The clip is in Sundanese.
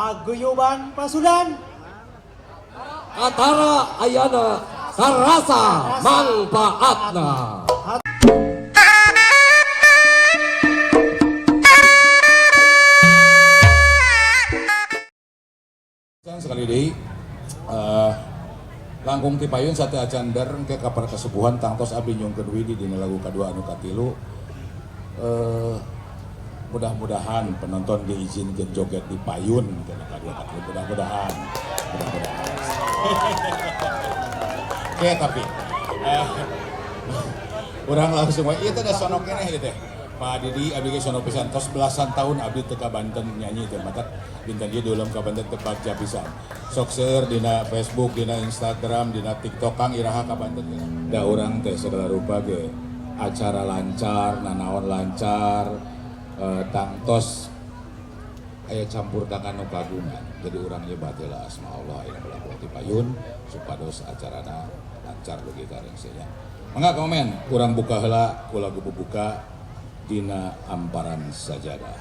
Paguyuban Pasundan Katara ayana karasa mangpaatna. Sekali deui langkung ti payun sate acan ber ke kapar kesepuhan tangtos abdi nyungkeun widi dina lagu kadua anu katilu. Mudah-mudahan penonton diizinkan joget di payun kana kadua katilu, mudah-mudahan, mudah-mudahan. Oke, tapi urang langsung wae ieu teh da sono keneh ieu teh. Pak Didi, abdi ge sono pisan, tos belasan tahun abdi teu ka Banten nyanyi teh, matak dinten ieu diulem ka Banten teu bagja pisan. Sok seueur dina Facebook, dina Instagram, dina TikTok, "Kang, iraha ka Banten?" Da urang teh segala rupa ge acara lancar, nanaon lancar, tangtos aya campur tangan nu kagungan. Jadi urang nyebat heula asma Allah aya melakukan ti payun supados acarana lancar dugi ka rengse nya. Mangga komen, urang buka heula ku lagu pembuka, Dina Amparan Sajadah.